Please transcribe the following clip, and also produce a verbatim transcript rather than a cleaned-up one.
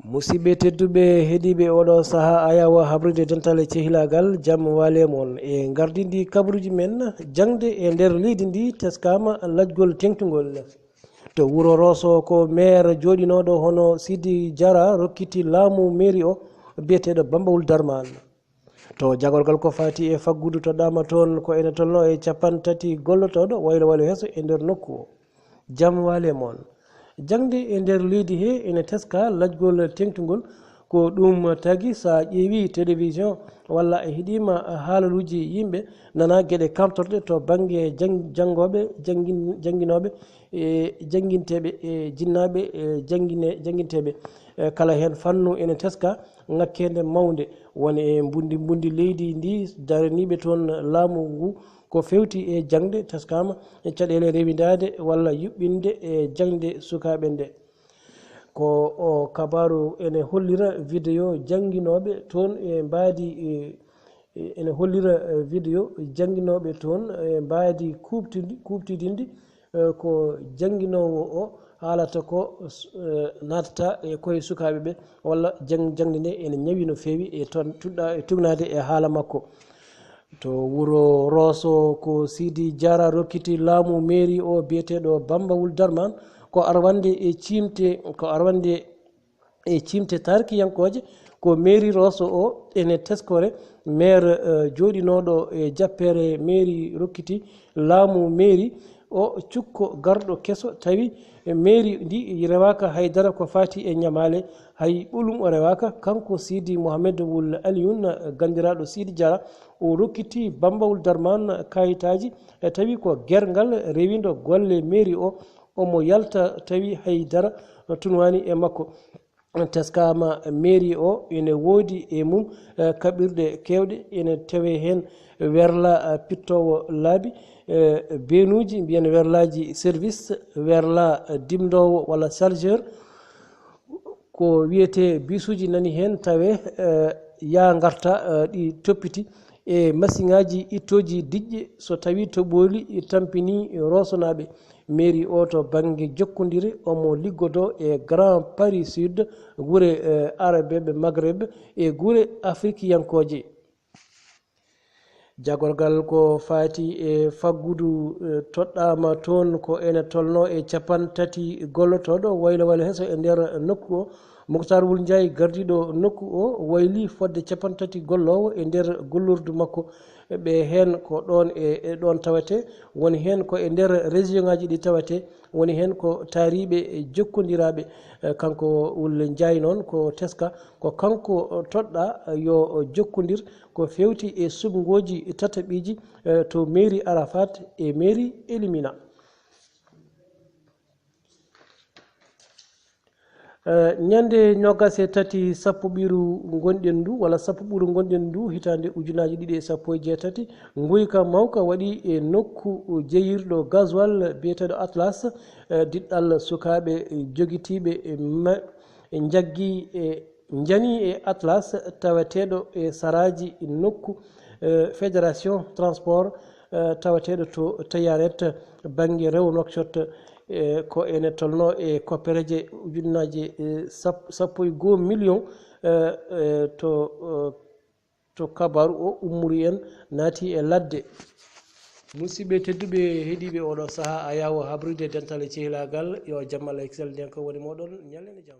Musidɓe tedduɓe heɗiiɓe oɗo saha, ayawa habride dental e cehilaagal, jam waale mon. E ngardindi kabaruuji men, jaŋde e nder leydi ndi teskaama lajgol teŋtungol. To wuro Roso ko maire jooɗinooɗo hono Sidi Diarra rokkiti laamu mairie o biyeteeɗo Bambawul Darman. To jagorgal ko fati e faggudu to ɗaama toon ko ene tolno e capan tati gollotooɗo waylo waylo heeso e nder nokku o. Jam waale mon. Jaŋde e nder leydi he ene teska lajgol teŋtungol. Ko ɗum tagi so a ƴeewi télévision walla a heɗiima haalaluuji yimɓe nana geɗe kamtorɗe to bannge jang-, janngooɓe, janngin-, jannginooɓe, e jannginteeɓe, e jinnaaɓe, e janngine-, jannginteeɓe. E kala heen fannu ene teska ŋakkeende mawnde woni e mbundi mbundi leydi ndi daraniiɓe toon laamu ngu ko feewti e jaŋde teskaama e caɗeele rewindaade walla yuɓɓinde e jaŋde sukaaɓe nde. Ko o kabaaru ene hollira video jannginooɓe toon e mbaadi, e, e, ene hollira, e, video jannginooɓe toon e mbaadi kuuɓtidi-, kuuɓtidinndi, e, ko jannginoowo o haalata ko, e, naatata e koye sukaaɓe ɓe, walla jang-, jaŋde nde ene ñawi no feewi e toon tuɗɗa-, e tugnaade e haala makko. To wuro Roso ko Sidi Diarra rokkiti laamu mairie o biyeteeɗo Bambawul Darman ko arwande e ciimte, ko arwande e ciimte taarkiyankooje. Ko mairie Roso o ene teskore maire, eh, jooɗinooɗo e jappeere mairie rokkiti laamu mairie o cukko garɗo keso tawi mairie ndi rewaaka haydara ko fati e ñamaale, hay ɓolum o rewaaka. Kanko Sidi Mohamed Wul Aliyun, ganndiraaɗo Sidi Diarra, o rokkiti Bambawul Darman kayitaaji, e tawi ko gerngal rewindo golle mairie o, omo yalta tawi haydara tunwaani e makko. Teskaama mairie o ene woodi e mum, eh, kaɓirɗe keewɗe, ene tawe heen werla, eh, pittoowo laabi, eh, benuuji, mbiyen werlaaji service, werla, eh, dimndoowo walla chargeur, ko wiyetee bisuuji nani heen tawe, eh, yaa ngarta, eh, ɗi toppiti e masiŋaaji ittooji diƴƴe so tawii toɓooli tampinii Roosonaaɓe. Mairie o to bannge jokkondire omo liggodoo e Grand Paris Sud, gure, eh, Arabeeɓe Maghreb e gure Afrikiyankooje. Jagorgal ko faati e faggudu, eh, toɗɗaama toon ko ene tolno e capan tati gollotooɗo waylo waylo heeso e nder nokku o. Muktar Wul Njaay gardiiɗo nokku o wayli fodde capan tati golloowo e nder gollordu makko. Ɓe heen ko ɗoon e, e ɗoon tawetee, woni heen ko e nder région ŋaaji ɗi tawetee, woni heen ko taariiɓe e jokkondiraaɓe. Eh, kanko Wul Njaay noon ko teska, ko kanko toɗɗa yo jokkondir ko feewti e subngooji tataɓiiji, eh, to mairie Arafat e mairie Elimina. Eh, ñande ñogas e tati sappo ɓiru ngonɗen ndu, walla sappo ɓuru ngonɗen ndu, hitaande ujunaaji ɗiɗi e sappo e jeetati, nguyka mawka waɗi e nokku jeyirɗo gasoil biyeteeɗo Atlas, eh, diɗɗal sukaaɓe jogitiiɓe e ma-, e njaggi e njani e Atlas taweteeɗo e saraaji nokku, eh, Fédération Transport, eh, taweteeɗo to Tayaret bannge rewo Nouakchott, eh, ko ene tolno e koppereje ujunnaaje, eh, sap-, sappo e goo million, eh, eh, to, eh, to kabaru o ummori en naati e ladde. Musidɓe tedduɓe heɗiiɓe oɗo saha, a yawo habride dental e cehilaagal, yo jammal e excel nden ko woni moɗon, ñallen e jam.